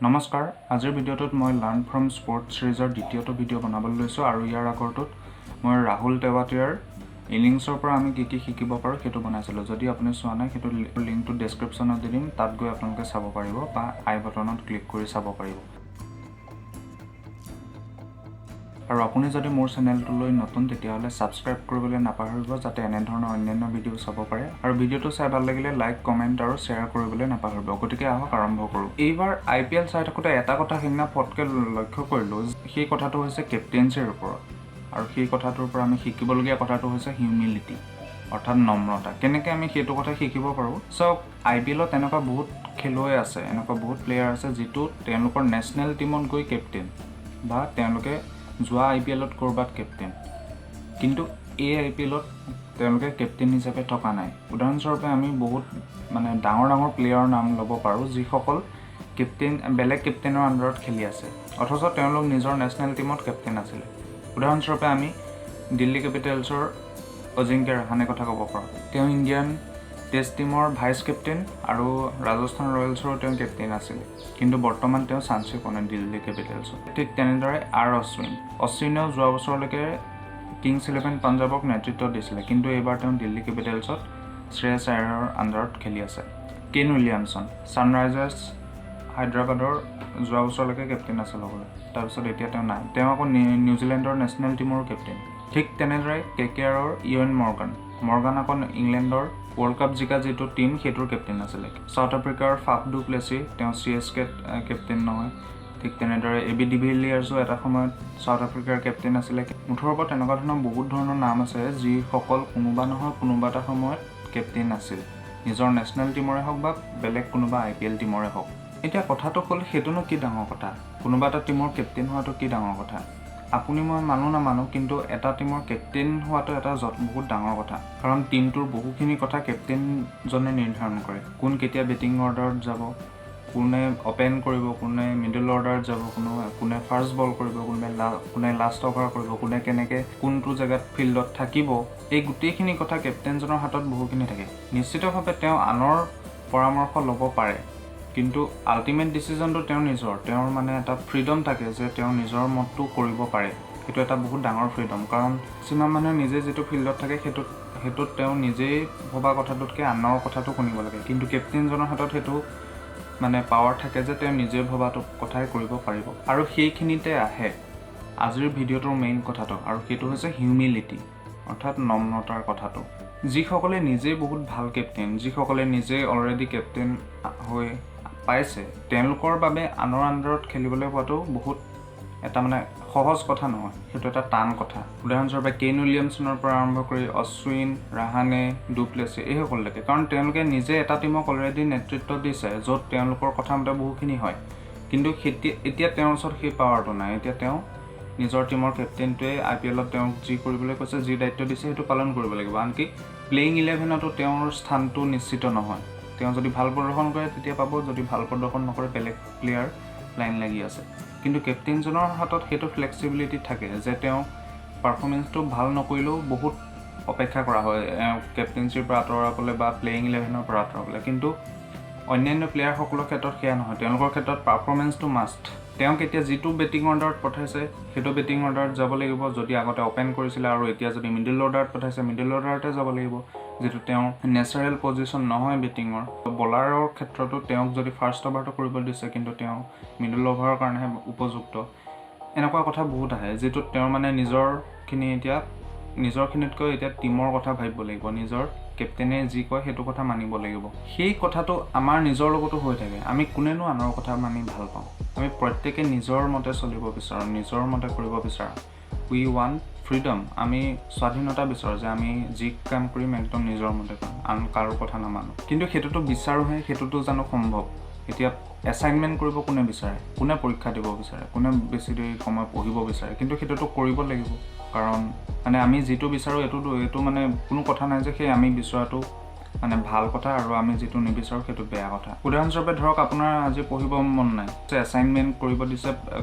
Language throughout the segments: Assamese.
নমস্কাৰ, আজিৰ ভিডিঅ'টোত মই লাৰ্ণ ফ্ৰম স্পৰ্টছ ছিৰিজৰ দ্বিতীয়টো ভিডিঅ' বনাবলৈ লৈছোঁ আৰু ইয়াৰ আগৰটোত মই ৰাহুল টেৱাটিয়াৰ ইনিংছৰ পৰা আমি কি কি শিকিব পাৰোঁ সেইটো বনাইছিলোঁ। যদি আপুনি চোৱা নাই, সেইটো লিংকটো ডেছক্ৰিপশ্যনত দি দিম, তাত গৈ আপোনালোকে চাব পাৰিব বা আই বটনত ক্লিক কৰি চাব পাৰিব। আৰু আপুনি যদি মোৰ চেনেলটোলৈ নতুন, তেতিয়াহ'লে ছাবস্ক্ৰাইব কৰিবলৈ নাপাহৰিব, যাতে এনেধৰণৰ অন্যান্য ভিডিঅ' চাব পাৰে। আৰু ভিডিঅ'টো চাই ভাল লাগিলে লাইক, কমেণ্ট আৰু শ্বেয়াৰ কৰিবলৈ নাপাহৰিব। গতিকে আহক, আৰম্ভ কৰোঁ। এইবাৰ আই পি এল চাই থাকোঁতে এটা কথা সেইদিনা ফটকৈ লক্ষ্য কৰিলোঁ। সেই কথাটো হৈছে কেপ্টেইনচিৰ ওপৰত আৰু সেই কথাটোৰ পৰা আমি শিকিবলগীয়া কথাটো হৈছে হিউমিলিটি, অৰ্থাৎ নম্ৰতা। কেনেকৈ আমি সেইটো কথা শিকিব পাৰোঁ? চাওক, আই পি এলত তেনেকুৱা বহুত খেলুৱৈ আছে, এনেকুৱা বহুত প্লেয়াৰ আছে যিটো তেওঁলোকৰ নেশ্যনেল টীমত গৈ কেপ্টেইন বা তেওঁলোকে যোৱা আই পি এলত ক'ৰবাত কেপ্টেইন, কিন্তু এই আই পি এলত তেওঁলোকে কেপ্টেইন হিচাপে থকা নাই। উদাহৰণস্বৰূপে আমি বহুত মানে ডাঙৰ ডাঙৰ প্লেয়াৰৰ নাম ল'ব পাৰোঁ, যিসকল কেপ্টেইন বেলেগ কেপ্টেইনৰ আণ্ডাৰত খেলি আছে, অথচ তেওঁলোক নিজৰ নেশ্যনেল টীমত কেপ্টেইন আছিলে। উদাহৰণস্বৰূপে আমি দিল্লী কেপিটেলছৰ অজিংক্য ৰাহানে কথা ক'ব পাৰোঁ। তেওঁ ইণ্ডিয়ান টেষ্ট টীমৰ ভাইচ কেপ্টেইন আৰু ৰাজস্থান ৰয়েলছৰো তেওঁ কেপ্টেইন আছিলে, কিন্তু বৰ্তমান তেওঁ চান্সেই পোৱা নাই দিল্লী কেপিটেলছত। ঠিক তেনেদৰে আৰ অশ্বিন। অশ্বিনেও যোৱা বছৰলৈকে কিংছ ইলেভেন পাঞ্জাৱক নেতৃত্ব দিছিলে, কিন্তু এইবাৰ তেওঁ দিল্লী কেপিটেলছত শ্ৰেয়ছ আয়াৰৰ আণ্ডাৰত খেলি আছে। কেন উইলিয়ামছন ছানৰাইজাৰ্ছ হায়দৰাবাদৰ যোৱা বছৰলৈকে কেপ্টেইন আছিল হ'বলা, তাৰপিছত এতিয়া তেওঁ নাই। তেওঁ আকৌ নিউজিলেণ্ডৰ নেশ্যনেল টীমৰো কেপ্টেইন। ঠিক তেনেদৰে কে কে আৰৰ ইয়ন মৰ্গান। মৰ্গান আকৌ ইংলেণ্ডৰ ৱৰ্ল্ড কাপ জিকা যিটো টীম, সেইটোৰ কেপ্টেইন আছিলে। চাউথ আফ্ৰিকাৰ ফাফ ডু প্লেচি, তেওঁ চি এছ কেত কেপ্টেইন নহয়। ঠিক তেনেদৰে এ বি ডিভিলিয়াৰ্ছো এটা সময়ত চাউথ আফ্ৰিকাৰ কেপ্টেইন আছিলে। মুঠৰ ওপৰত তেনেকুৱা ধৰণৰ বহুত ধৰণৰ নাম আছে, যিসকল কোনোবা নহয় কোনোবা এটা সময়ত কেপ্টেইন আছিল, নিজৰ নেশ্যনেল টীমৰে হওক বা বেলেগ কোনোবা আই পি এল টীমৰে হওক। এতিয়া কথাটো হ'ল, সেইটোনো কি ডাঙৰ কথা? কোনোবা এটা টীমৰ কেপ্টেইন হোৱাটো কি ডাঙৰ কথা? আপুনি মই মানো নামানো, কিন্তু এটা টীমৰ কেপ্টেইন হোৱাটো এটা বহুত ডাঙৰ কথা, কাৰণ টীমটোৰ বহুখিনি কথা কেপ্টেইনজনে নিৰ্ধাৰণ কৰে। কোন কেতিয়া বেটিং অৰ্ডাৰত যাব, কোনে অ'পেন কৰিব, কোনে মিডল অৰ্ডাৰত যাব, কোনে ফাৰ্ষ্ট বল কৰিব, কোনে লাষ্ট অভাৰ কৰিব, কোনে কেনেকৈ কোনটো জেগাত ফিল্ডত থাকিব, এই গোটেইখিনি কথা কেপ্টেইনজনৰ হাতত বহুখিনি থাকে। নিশ্চিতভাৱে তেওঁ আনৰ পৰামৰ্শ ল'ব পাৰে, কিন্তু আল্টিমেট ডিচিশ্যনটো তেওঁৰ নিজৰ। তেওঁৰ মানে এটা ফ্ৰীডম থাকে যে তেওঁ নিজৰ মতটো কৰিব পাৰে। সেইটো এটা বহুত ডাঙৰ ফ্ৰীডম, কাৰণ কিছুমান মানুহে নিজে যিটো ফিল্ডত থাকে, সেইটোত সেইটোত তেওঁ নিজেই ভবা কথাটোতকৈ আনৰ কথাটো শুনিব লাগে। কিন্তু কেপ্টেইনজনৰ হাতত সেইটো মানে পাৱাৰ থাকে যে তেওঁ নিজে ভবাটো কথাই কৰিব পাৰিব। আৰু সেইখিনিতে আহে আজিৰ ভিডিঅ'টোৰ মেইন কথাটো, আৰু সেইটো হৈছে হিউমিলিটি, অৰ্থাৎ নম্ৰতাৰ কথাটো। যিসকলে নিজেই বহুত ভাল কেপ্টেইন, যিসকলে নিজেই অলৰেডি কেপ্টেইন হৈ পাইছে, তেওঁলোকৰ বাবে আনৰ আণ্ডাৰত খেলিবলৈ পোৱাটো বহুত এটা মানে সহজ কথা নহয়, সেইটো এটা টান কথা। উদাহৰণস্বৰূপে কেইন উইলিয়ামছনৰ পৰা আৰম্ভ কৰি অশ্বিন, ৰাহানে, ডুপ্লেচি, এইসকললৈকে, কাৰণ তেওঁলোকে নিজে এটা টীমক অলৰেডি নেতৃত্ব দিছে, য'ত তেওঁলোকৰ কথা মতে বহুখিনি হয়। কিন্তু এতিয়া তেওঁৰ ওচৰত সেই পাৱাৰটো নাই। এতিয়া তেওঁ নিজৰ টীমৰ কেপ্টেইনটোৱে আই পি এলত তেওঁক যি কৰিবলৈ কৈছে, যি দায়িত্ব দিছে, সেইটো পালন কৰিব লাগিব। আনকি প্লেয়িং ইলেভেনতো তেওঁৰ স্থানটো নিশ্চিত নহয়। তেওঁ যদি ভাল প্ৰদৰ্শন কৰে তেতিয়া পাব, যদি ভাল প্ৰদৰ্শন নকৰে বেলেগ প্লেয়াৰ লাইন লাগি আছে। কিন্তু কেপ্টেইনজনৰ হাতত সেইটো ফ্লেক্সিবিলিটি থাকে যে তেওঁ পাৰফৰ্মেঞ্চটো ভাল নকৰিলেও বহুত অপেক্ষা কৰা হয় কেপ্টেইনশ্বিৰ পৰা আঁতৰাবলৈ বা প্লেয়িং ইলেভেনৰ পৰা আঁতৰাবলৈ। কিন্তু অন্যান্য প্লেয়াৰসকলৰ ক্ষেত্ৰত সেয়া নহয়। তেওঁলোকৰ ক্ষেত্ৰত পাৰফৰ্মেঞ্চটো মাষ্ট। তেওঁক এতিয়া যিটো বেটিং অৰ্ডাৰত পঠাইছে, সেইটো বেটিং অৰ্ডাৰত যাব লাগিব। যদি আগতে অ'পেন কৰিছিলে আৰু এতিয়া যদি মিডল অৰ্ডাৰত পঠাইছে, মিডল অৰ্ডাৰতে যাব লাগিব, যিটো তেওঁৰ নেচাৰেল পজিশ্যন নহয় বেটিঙৰ। বলাৰৰ ক্ষেত্ৰতো তেওঁক যদি ফাৰ্ষ্ট অভাৰটো কৰিব দিছে, কিন্তু তেওঁ মিডল অভাৰৰ কাৰণেহে উপযুক্ত। এনেকুৱা কথা বহুত আহে, যিটোত তেওঁ মানে নিজৰখিনি এতিয়া নিজৰখিনিতকৈ এতিয়া টীমৰ কথা ভাবিব লাগিব, নিজৰ কেপ্টেইনে যি কয় সেইটো কথা মানিব লাগিব। সেই কথাটো আমাৰ নিজৰ লগতো হৈ থাকে। আমি কোনেনো আনৰ কথা মানি ভাল পাওঁ? আমি প্ৰত্যেকে নিজৰ মতে চলিব বিচাৰোঁ, নিজৰ মতে কৰিব বিচাৰোঁ। We want freedom. আমি স্বাধীনতা বিচাৰোঁ যে আমি যি কাম কৰিম একদম নিজৰ মতে কৰিম, আন কাৰো কথা নামানো। কিন্তু সেইটোতো বিচাৰোঁহে, সেইটোতো জানো সম্ভৱ? এতিয়া এছাইনমেণ্ট কৰিব কোনে বিচাৰে? কোনে পৰীক্ষা দিব বিচাৰে? কোনে বেছি দেৰি সময় পঢ়িব বিচাৰে? কিন্তু সেইটোতো কৰিব লাগিব, কাৰণ মানে আমি যিটো বিচাৰোঁ, এইটো মানে কোনো কথা নাই যে সেই আমি বিচৰাটো মানে ভাল কথা আৰু আমি যিটো নিবিচাৰোঁ সেইটো বেয়া কথা। উদাহৰণস্বৰূপে ধৰক আপোনাৰ আজি পঢ়িব মন নাই, এছাইনমেণ্ট কৰিব দিছে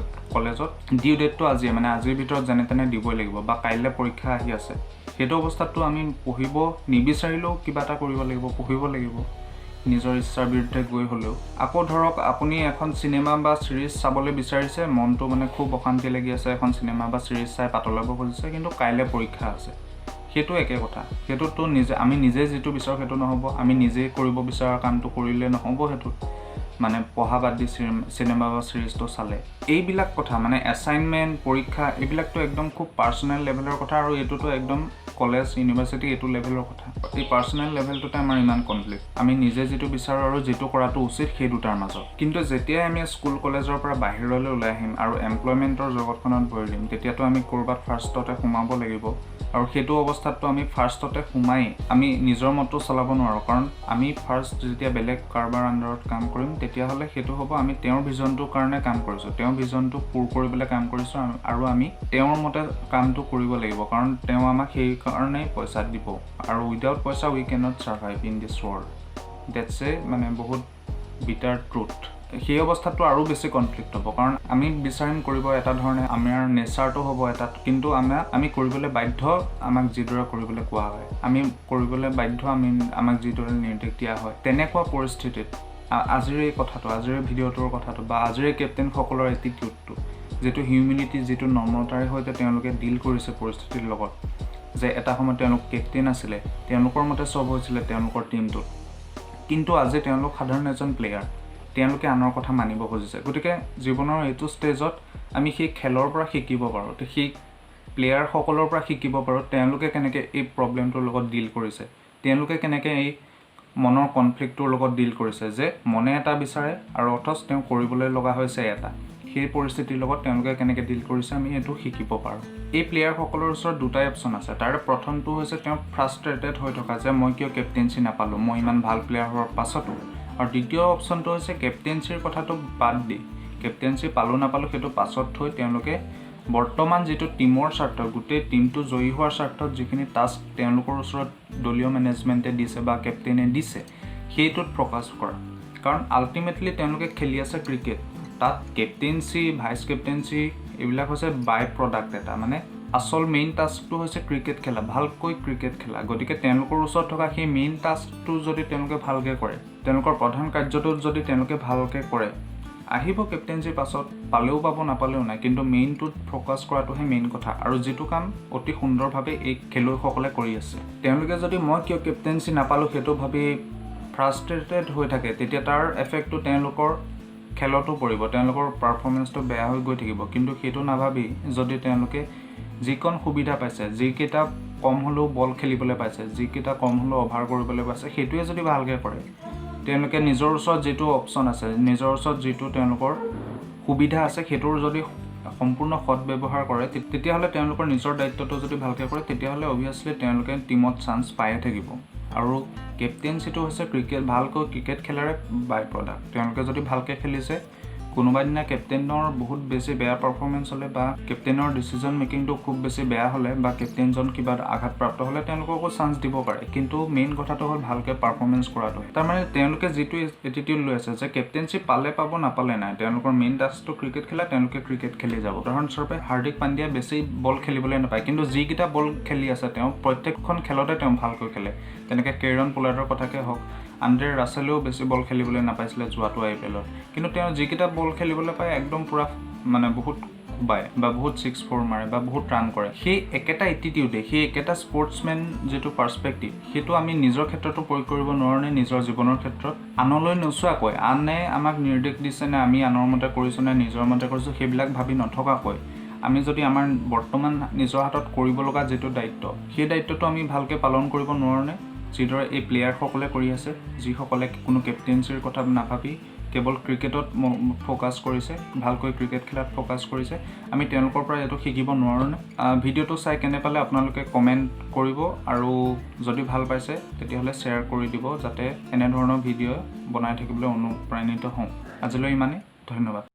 কলেজত, ডিউ ডেটটো আজিয়ে, মানে আজিৰ ভিতৰত যেনে তেনে দিবই লাগিব বা কাইলৈ পৰীক্ষা আহি আছে। সেইটো অৱস্থাততো আমি পঢ়িব নিবিচাৰিলেও কিবা এটা কৰিব লাগিব, পঢ়িব লাগিব। নিজৰ ইচ্ছাৰ বিৰুদ্ধে গৈ হ'লেও। আকৌ ধৰক আপুনি এখন চিনেমা বা ছিৰিজ চাবলৈ বিচাৰিছে, মনটো মানে খুব অশান্তি লাগি আছে, এখন চিনেমা বা ছিৰিজ চাই পাতলাব খুজিছে, কিন্তু কাইলৈ পৰীক্ষা আছে। সেইটো একে কথা। সেইটোতো নিজে আমি নিজে যিটো বিচাৰোঁ সেইটো নহ'ব। আমি নিজে কৰিব বিচৰা কামটো কৰিলে নহ'ব। সেইটোত মানে পঢ়া বাদ দি চিনেমা বা ছিৰিজটো চালে। এইবিলাক কথা মানে এছাইনমেণ্ট, পৰীক্ষা, এইবিলাকতো একদম খুব পাৰ্চনেল লেভেলৰ কথা আৰু এইটোতো একদম কলেজ, ইউনিভাৰ্চিটি এইটো লেভেলৰ কথা। এই পাৰ্চনেল লেভেলটোতে আমাৰ ইমান কনফ্লিক্ট, আমি নিজে যিটো বিচাৰোঁ আৰু যিটো কৰাটো উচিত, সেই দুটাৰ মাজত। কিন্তু যেতিয়াই আমি স্কুল কলেজৰ পৰা বাহিৰলৈ ওলাই আহিম আৰু এমপ্লয়মেণ্টৰ জগতখনত ভৰি দিম, তেতিয়াতো আমি ক'ৰবাত ফাৰ্ষ্টতে সোমাব লাগিব। আৰু সেইটো অৱস্থাততো আমি ফাৰ্ষ্টতে সোমাই আমি নিজৰ মতটো চলাব নোৱাৰোঁ, কাৰণ আমি ফাৰ্ষ্ট যেতিয়া বেলেগ কাৰোবাৰ আণ্ডাৰত কাম কৰিম, তেতিয়াহ'লে সেইটো হ'ব আমি তেওঁৰ ভিজনটোৰ কাৰণে কাম কৰিছোঁ, তেওঁৰ ভিজনটো পূৰ কৰিবলৈ কাম কৰিছোঁ আৰু আমি তেওঁৰ মতে কামটো কৰিব লাগিব, কাৰণ তেওঁ আমাক সেইকাৰণেই পইচা দিব। আৰু উইদাউট পইচা we can't survive in this world. That's a মানে বহুত বিটাৰ ট্ৰুথ। সেই অৱস্থাতটো আৰু বেছি কনফ্লিক্ট হ'ব, কাৰণ আমি বিচাৰিম কৰিব এটা ধৰণে, আমাৰ নেচাৰটো হ'ব এটা, কিন্তু আমি কৰিবলৈ বাধ্য আমাক যিদৰে কৰিবলৈ কোৱা হয়, আমি কৰিবলৈ বাধ্য আমাক যিদৰে নিৰ্দেশ দিয়া হয়। তেনেকুৱা পৰিস্থিতিত আজিৰ এই কথাটো, আজিৰ এই ভিডিঅ'টোৰ কথাটো বা আজিৰ এই কেপ্টেইনসকলৰ এটিটিউডটো, যিটো হিউমিলিটি, যিটো নম্ৰতাৰে সৈতে তেওঁলোকে ডিল কৰিছে পৰিস্থিতিৰ লগত, যে এটা সময়ত তেওঁলোক কেপ্টেইন আছিলে, তেওঁলোকৰ মতে চব হৈছিলে তেওঁলোকৰ টীমটোত, কিন্তু আজি তেওঁলোক সাধাৰণ এজন প্লেয়াৰ, তেওঁলোকে আনৰ কথা মানিব খুজিছে। গতিকে জীৱনৰ এইটো ষ্টেজত আমি সেই খেলৰ পৰা শিকিব পাৰোঁ, সেই প্লেয়াৰসকলৰ পৰা শিকিব পাৰোঁ, তেওঁলোকে কেনেকৈ এই প্ৰব্লেমটোৰ লগত ডিল কৰিছে, তেওঁলোকে কেনেকৈ এই মনৰ কনফ্লিক্টটোৰ লগত ডিল কৰিছে, যে মনে এটা বিচাৰে আৰু অথচ তেওঁ কৰিবলৈ লগা হৈছে এটা। সেই পৰিস্থিতিৰ লগত তেওঁলোকে কেনেকৈ ডিল কৰিছে, আমি এইটো শিকিব পাৰোঁ। এই প্লেয়াৰসকলৰ ওচৰত দুটাই অপশ্যন আছে। তাৰে প্ৰথমটো হৈছে তেওঁ ফ্ৰাষ্ট্ৰেটেড হৈ থকা, যে মই কিয় কেপ্টেইনচি নাপালোঁ, মই ইমান ভাল প্লেয়াৰ হোৱাৰ পাছতো। আৰু দ্বিতীয় অপশ্যনটো হৈছে কেপ্টেইনচিৰ কথাটো বাদ দি, কেপ্টেইনচি পালোঁ নাপালোঁ সেইটো পাছত থৈ, তেওঁলোকে বৰ্তমান যিটো টীমৰ স্বাৰ্থ, গোটেই টীমটো জয়ী হোৱাৰ স্বাৰ্থত যিখিনি টাস্ক তেওঁলোকৰ ওচৰত দলীয় মেনেজমেণ্টে দিছে বা কেপ্টেইনে দিছে, সেইটোত ফ'কাছ কৰা। কাৰণ আল্টিমেটলি তেওঁলোকে খেলি আছে ক্ৰিকেট। তাত কেপ্টেইনচি, ভাইচ কেপ্টেইনচি এইবিলাক হৈছে বাই প্ৰডাক্ট এটা। মানে আচল মেইন টাস্কটো হৈছে ক্ৰিকেট খেলা, ভালকৈ ক্ৰিকেট খেলা। গতিকে তেওঁলোকৰ ওচৰত থকা সেই মেইন টাস্কটো যদি তেওঁলোকে ভালকৈ কৰে, তেওঁলোকৰ প্ৰধান কাৰ্যটোত যদি তেওঁলোকে ভালকৈ কৰে, আহিব কেপ্টেইনচিৰ পাছত, পালেও পাব, নাপালেও নাই। কিন্তু মেইনটোত ফ'কাছ কৰাটোহে মেইন কথা আৰু যিটো কাম অতি সুন্দৰভাৱে এই খেলুৱৈসকলে কৰি আছে। তেওঁলোকে যদি মই কিয় কেপ্টেইনচি নাপালোঁ সেইটো ভাবি ফ্ৰাষ্ট্ৰেটেড হৈ থাকে, তেতিয়া তাৰ এফেক্টটো তেওঁলোকৰ খেলতো পৰিব, তেওঁলোকৰ পাৰফৰ্মেঞ্চটো বেয়া হৈ গৈ থাকিব। কিন্তু সেইটো নাভাবি যদি তেওঁলোকে যিকণ সুবিধা পাইছে, যিকেইটা কম হ'লেও বল খেলিবলৈ পাইছে, যিকেইটা কম হ'লেও অভাৰ কৰিবলৈ পাইছে, সেইটোৱে যদি ভালকৈ কৰে, তেওঁলোকে নিজৰ ওচৰত যিটো অপশ্যন আছে, নিজৰ ওচৰত যিটো তেওঁলোকৰ সুবিধা আছে, সেইটোৰ যদি সম্পূৰ্ণ সৎ ব্যৱহাৰ কৰে, তেতিয়াহ'লে তেওঁলোকৰ নিজৰ দায়িত্বটো যদি ভালকৈ কৰে, তেতিয়াহ'লে অভিয়াছলি তেওঁলোকে টীমত চান্স পায়ে থাকিব। আৰু কেপ্টেইনচিটো হৈছে ভালকৈ ক্ৰিকেট খেলাৰে বাই প্ৰডাক্ট। তেওঁলোকে যদি ভালকৈ খেলিছে, কোনোবা দিনা কেপ্টেইনৰ বহুত বেছি বেয়া পাৰফৰ্মেঞ্চ হ'লে বা কেপ্টেইনৰ ডিচিজন মেকিংটো খুব বেছি বেয়া হ'লে বা কেপ্টেইনজন কিবা আঘাতপ্ৰাপ্ত হ'লে তেওঁলোককো চান্স দিব পাৰে। কিন্তু মেইন কথাটো হ'ল ভালকৈ পাৰফৰ্মেঞ্চ কৰাটোহে। তাৰমানে তেওঁলোকে যিটো এটিটিউড লৈ আছে যে কেপ্টেইনশ্বিপ পালে পাব, নাপালে নাই, তেওঁলোকৰ মেইন টাস্কটো ক্ৰিকেট খেলা, তেওঁলোকে ক্ৰিকেট খেলি যাব। উদাহৰণস্বৰূপে হাৰ্দিক পাণ্ডিয়াই বেছি বল খেলিবলৈ নাপায়, কিন্তু যিকেইটা বল খেলি আছে, তেওঁ প্ৰত্যেকখন খেলতে তেওঁ ভালকৈ খেলে। তেনেকৈ কেইৰন পোলাৰ্ডৰ কথাকে হওক, আন্দ্ৰে ৰাছেলেও বেছি বল খেলিবলৈ নাপাইছিলে যোৱাটো আইপিএলত, কিন্তু তেওঁ যিকেইটা বল খেলিবলৈ পায়, একদম পূৰা মানে বহুত কোবায় বা বহুত ছিক্স ফ'ৰ মাৰে বা বহুত ৰান কৰে। সেই একেটা এটিটিউডে, সেই একেটা স্পৰ্টছমেন যিটো পাৰ্চপেক্টিভ, সেইটো আমি নিজৰ ক্ষেত্ৰতো প্ৰয়োগ কৰিব নোৱাৰোঁনে? নিজৰ জীৱনৰ ক্ষেত্ৰত আনলৈ নোচোৱাকৈ, আনে আমাক নিৰ্দেশ দিছে নে আমি আনৰ মতে কৰিছোঁ নে নিজৰ মতে কৰিছোঁ, সেইবিলাক ভাবি নথকাকৈ আমি যদি আমাৰ বৰ্তমান নিজৰ হাতত কৰিব লগা যিটো দায়িত্ব, সেই দায়িত্বটো আমি ভালকৈ পালন কৰিব নোৱাৰোঁনে? যিদৰে এই প্লেয়াৰসকলে কৰি আছে, যিসকলে কোনো কেপ্টেইনচিৰ কথা নাভাবি কেৱল ক্ৰিকেটত ফ'কাছ কৰিছে, ভালকৈ ক্ৰিকেট খেলাত ফ'কাছ কৰিছে, আমি তেওঁলোকৰ পৰা এইটো শিকিব নোৱাৰোঁনে? ভিডিঅ'টো চাই কেনে পালে আপোনালোকে কমেণ্ট কৰিব আৰু যদি ভাল পাইছে তেতিয়াহ'লে শ্বেয়াৰ কৰি দিব, যাতে এনেধৰণৰ ভিডিঅ' বনাই থাকিবলৈ অনুপ্ৰাণিত হওঁ। আজিলৈ ইমানেই, ধন্যবাদ।